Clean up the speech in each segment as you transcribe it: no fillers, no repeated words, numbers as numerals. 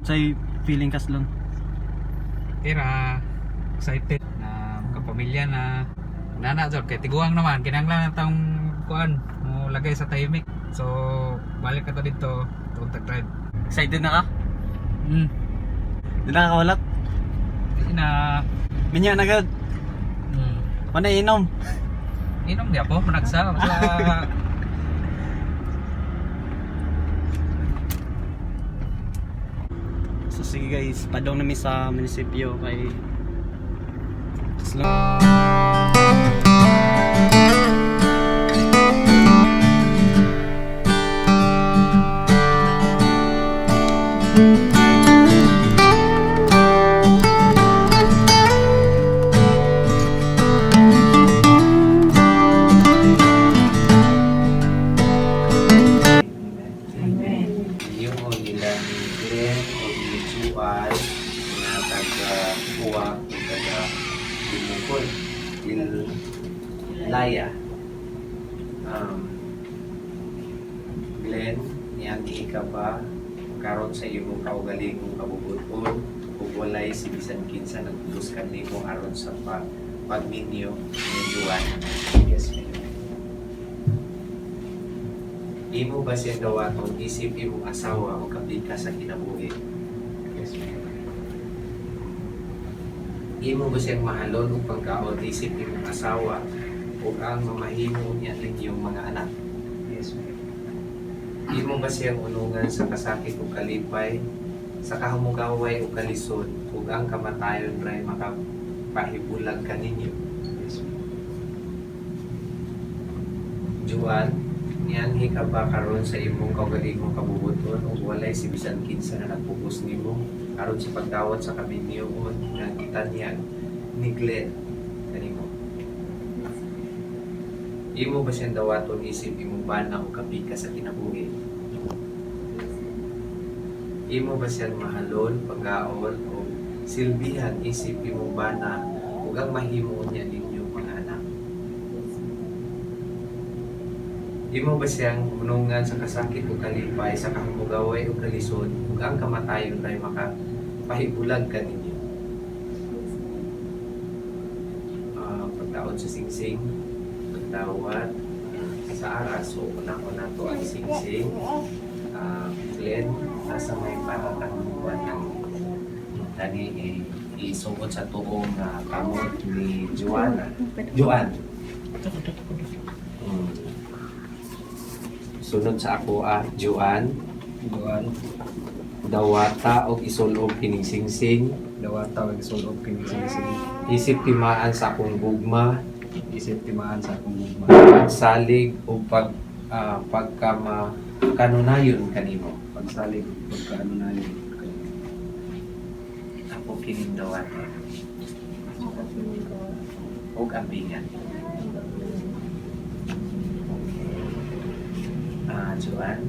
Say feeling kaslon. Tira, excited na kapamilya na. Nana jud kay tiguang naman kinahanglan na tong kuan mo lagay sa tahimik. So balik na to dito tuong tag drive. Excited na ka? Mm. Di na ka kawalat? Di na. Minya na gud. Wala inom. Inom di ako managsa basta. So sige guys, padong nami sa munisipyo kay Kaslon. Yung nila ni Glenn o ni Juan na taga Uwa o taga Bumukol, Laya. Glenn, niagi ka ba karon sa imong kaugalingong kabubuton ug walay si bisan kinsa nagubos kanimo aron sa pagminyo ni Juan? Yes, ma'am. Imo ba siyang dawaton isip imong asawa o kapika sa kinabuhi? Yes, ma'am. Imo ba siyang mahalon ug pagkaon isip imong asawa ug ang mamahimo niya ninyong mga anak? Yes, ma'am. Imo ba siyang unungan sa kasakit ug kalipay, sa kahumugaway ug kalisod, ug ang kamatayon ray makapahibulag kaninyo? Yes, ma'am. Juan, nianhi ka ba karon sa imong kaugalingong kabubuton ug walay si bisan kinsa na nagpugos nimo aron sa pagdawat sa kaminyoon nga gitanyag ni Glenn kanimo? Imo ba siyang dawaton isip imong bana o kapika sa kinabuhi? Imo ba siyang mahalon, paggaon o silbihan isip imong bana ug ang mahimo niya ninyong mga anak? Imo ba siyang hunungan sa kasakit o kalipay, sa kahumugaway o kalisod, ug ang kamatayon ay makapahibulag kaninyo? Pagdaot sa singsing, pagdawat sa aras, so una-una to ang singsing. Glenn, nasa may paratang buwan ng tani eh, isuot sa tuong kamot ni Joanna. Joanne. Sunod sa ako ah, Joanne, Juan, dawata og isulob kining singsing, dawata og isulob kining singsing. Isip timaan sa akong gugma, Isip timaan sa akong gugma. Pagsalig o pagkama kanunayon kanimo. Pagsalig ug pagkaano na yun. Ako kining dawata og ampingan. Joanne,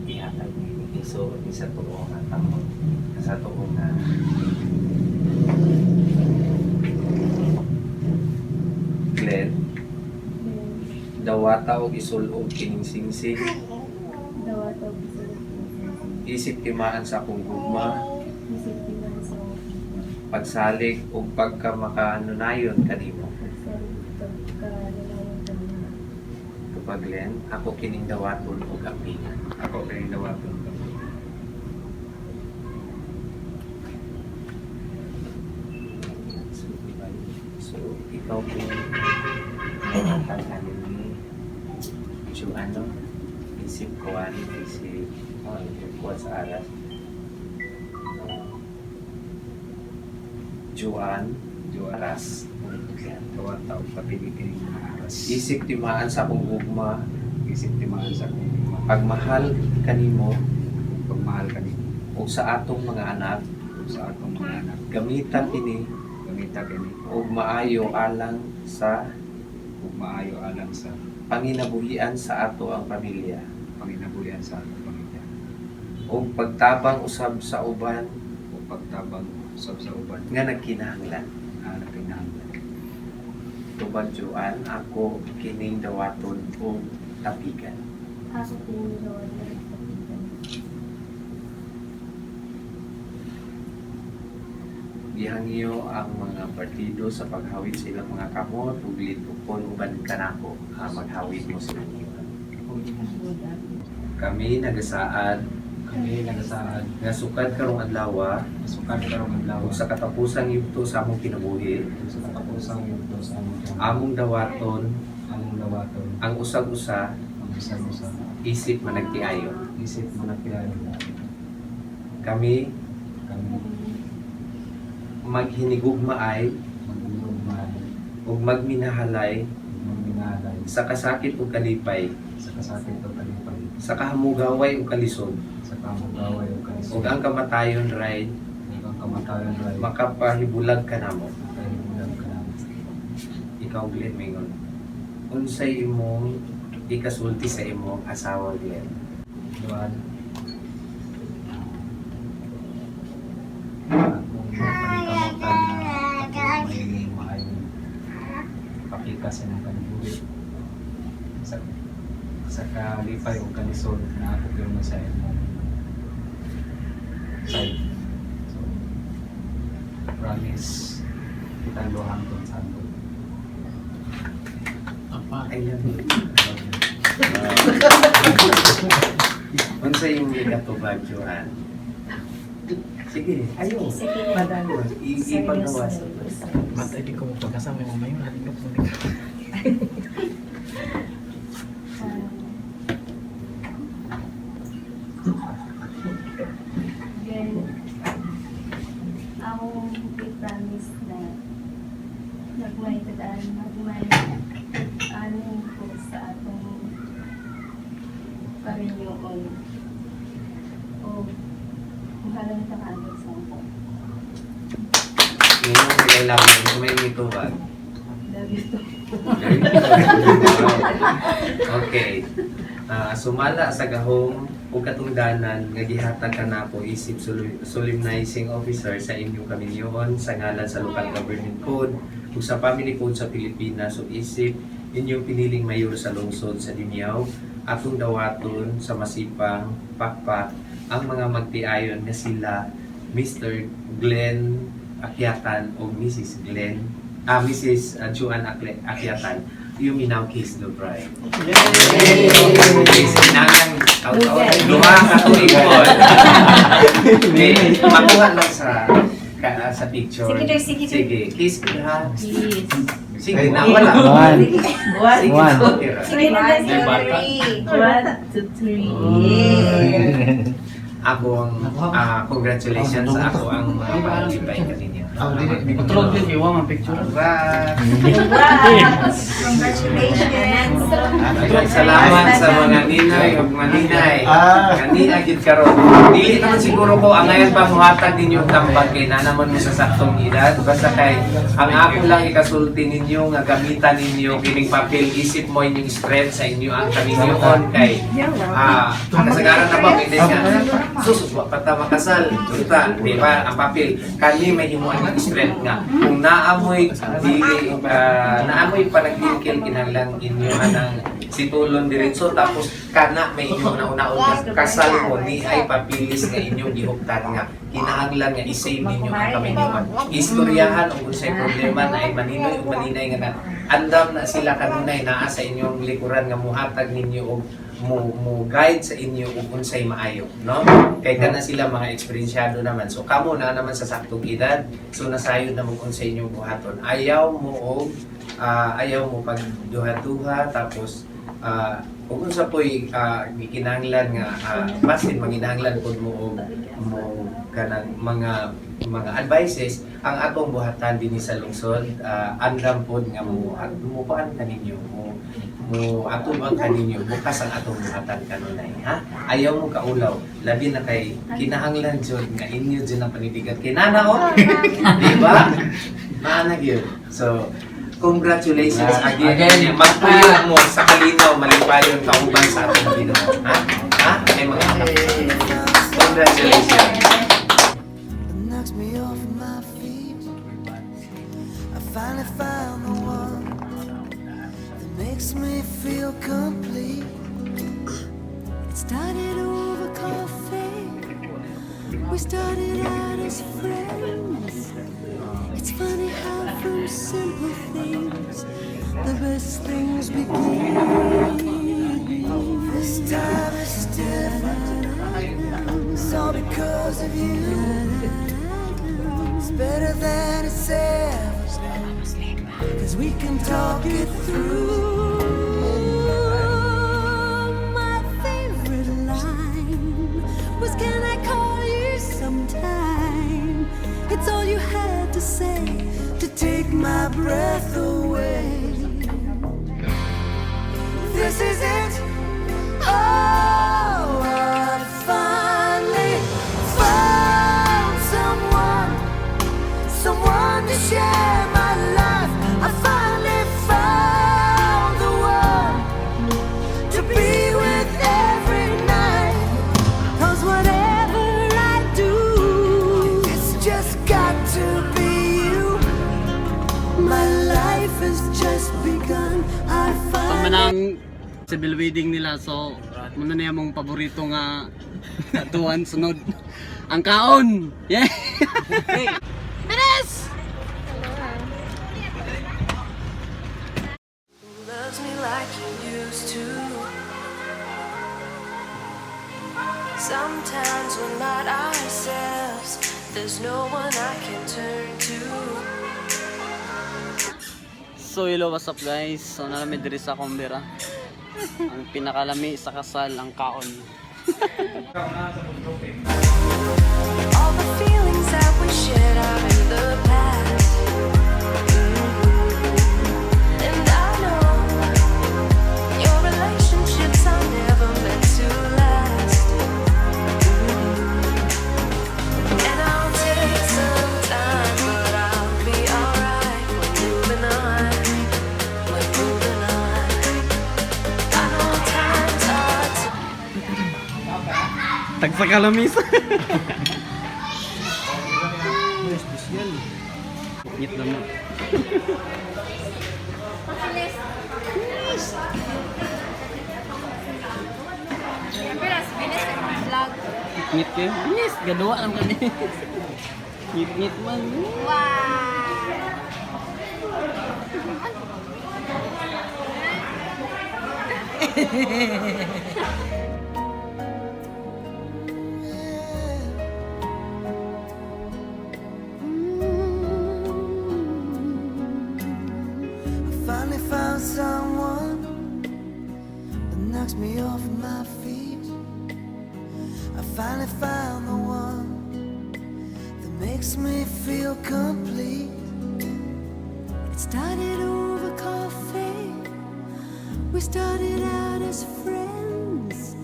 ihatag ni isuot ni sa tuo nga kamot, sa tuo nga Glenn, dawata og isulob kining singsing, Dawata og isulob kining singsing. Isip timaan sa akong gugma, Isip timaan sa akong gugma. Pagsalig og pagkamakanunayon kanimo. Pagsalig ug pagkanunayon kanimo. Kapag Glenn, ako kining dawaton og ampingan. Ako kining dawaton. So, ikaw po ang ni Joanno, isip ko ano, isip ko sa aras. Joan, Juan, aras. Dawata og papili kining mga aras. Isip timaan sa akong gugma, Isip timaan sa akong gugma. Pagmahal kanimo Pagmahal kanimo ug sa atong mga anak, ug sa atong mga anak. Gamita kini Gamita kini ug maayo alang sa ug maayo alang sa panginabuhian sa ato ang pamilya panginabuhian sa atong pamilya ug pagtabang usab sa uban ug pagtabang usab sa uban nga nagkinahanglan. nga nagkinahanglan. Tubag Joan, ako kining dawaton ug tapigan. Ako kining dawaton og tapigan. Gihangyo ang mga partido sa paghawid sa ilang mga kamot ug lindukon uban kanako, maghawid mo sa inyo. Kami nagasaad Kami nagasaad nga sukad karong adlaw sukad karong adlaw ug sa katapusang yugto sa among kinabuhi, sa katapusang yugto sa among kinabuhi, among dawaton among dawaton ang usag-usa ang usag-usa isip managtiayon. Isip managtiayon. Kami Kami maghinigugmaay maghinigugmaay ug magminahalay ug magminahalay sa kasakit ug kalipay, sa kasakit ug kalipay, sa kahamugaway ug kalisod, sa kamugaway ug kalisod, ug ang kamatayon ray ug ang kamatayon ray makapahibulag kanamo. Kahibulag kanamo. Ikaw, Glenn, mingon. Unsay imong ikasulti sa imong asawa, Glenn? Joan, akong paningkamutan na ako magiging maayong papikas sa imong kinabuhi sa kalipay o kalisod na ako pirmi sa imong side. So, promise kitang duha hangtod sa hangtod. I love you. Unsay imong ikatubag, Joan? Sige, ayo. Padalo. Ipagawas. Bantay di ko mo pagkasama yung mayon, halindok mo dito. Then, akong i-promise na nagmay tadaan, nagmay ano ko sa atong karinyoon o mahalang takagod sa ako. Ngayon, I love you. May itubag. Love you too. Very good. Okay. Sumala sa gahom ug katungdanan nga gihatag kanako isip solemnizing officer sa inyong kaminyoon sa ngalan sa Local Government Code ug sa Family Code sa Pilipinas ug isip inyong piniling mayor sa lungsod sa Dimiao, atong dawaton sa masipang pakpak ang mga magtiayon nga sila Mr. Glenn Akyatan o Mrs. Glenn Mrs. Joan Akyatan. You may now kiss the bride. Yay! Sinangang taon-taon, duha ka tuig po. Okay, makuha lang sa picture. Sige, Joy, sige, Joy. Sige, kiss ko ha. Please. Sige na, wala. One. Sige, One. okay ra. Sige na, May bata. three. One, two, three. Ako ang congratulations sa ako ang mga palipay kaninyo. Tulog din, iwa man picture. Congrats! Congrats! Congratulations! Salamat sa mga ninay ug mga ninay. Kani agid karon. Dili naman siguro ko angayan pa muhatag ninyo og tambag kay na naman mo sa saktong edad. Basta kay ang ako lang ikasulti ninyo nga gamitan ninyo kining papel isip mo inyong strength sa inyo ang kaminyoon kay kasagaran na ba hindi nga sus wa pa ta makasal unta, di ba? Ang papel kani may himuan ng strength nga kung naamoy dili naamoy panagdingkil, kinahanglan inyo anang situlon diretso, tapos kana may inyong nauna-una kasal mo ni ay papilis nga inyong gihuptan nga kinahanglan nga i-save ninyo ang kaminyoan, istoryahan og unsay problema na ay maninoy ug maninay nga na andam na sila kanunay naa sa inyong likuran nga muhatag ninyo og mo guide sa inyo ug unsay maayo, no? Kay kana sila mga eksperyensyado naman, so kamo na naman sa saktong edad, so nasayod na mo unsay inyong buhaton. Ayaw mo og ayaw mo pagduha-duha, tapos ug unsa po'y gikinahanglan nga basin manginahanglan pud mo og mo kanang mga advices, ang atong buhatan dinhi sa lungsod, andam pod nga mo at mo kuan kaninyo, mo atubang kaninyo bukas ang atong buhatan kanunay, ha? Ayaw mo kaulaw, labi na kay kinahanglan jud nga inyo jud ang panibigat kay nana, oh, di ba? Maana gyud. So congratulations again. Again. Magpuyo mo sa kalinaw, malipayon kauban sa atong Ginoo, ha ha, ay mga anak. Congratulations. Knocks me off my feet. I finally found the one that makes me feel complete. It started over coffee. We started out as friends. It's funny how from simple things the best things begin. This time is different. It's all because of you. It's better than it's ever been. 'Cause we can talk it through. My favorite line was, "Can I call you sometime?" It's all you had to say to take my breath away. This is it. Oh, I finally found someone, someone to share my life. I finally found the one to be with every night. 'Cause whatever I do, it's just got to be you. My life has just begun. I So finally manang civil wedding nila, so muna niya mong paborito nga tuan sunod ang kaon. Yeah. Bilis! Loves me like you used to. Sometimes we're not ourselves. There's no one I can turn to. So hello, what's up, guys? So nalami diri sa Kumbira. Ang pinakalami sa kasal ang kaon. All the feelings that we shared are in the past. And I know your relationships are never meant to last. And I'll take some time, but I'll be alright. We're moving on. We're moving on. I know times are tough. Tagsa kalamis. Ngit na mo. Vlog. Ngit kayo. Yes, gaduwa lang kami. Ngit ngit man. Wow! I finally found someone that knocks me off my feet. I finally found the one that makes me feel complete. It started over coffee. We started out as friends.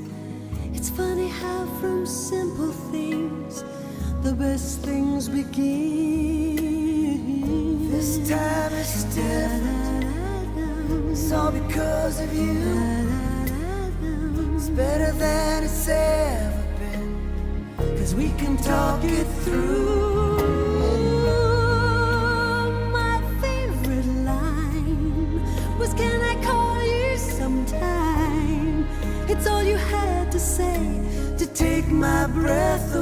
It's funny how from simple things the best things begin. This time is different. It's all because of you. It's better than it's ever been. 'Cause we can talk it through. My favorite line was, "Can I call you sometime?" It's all you had to say to take my breath.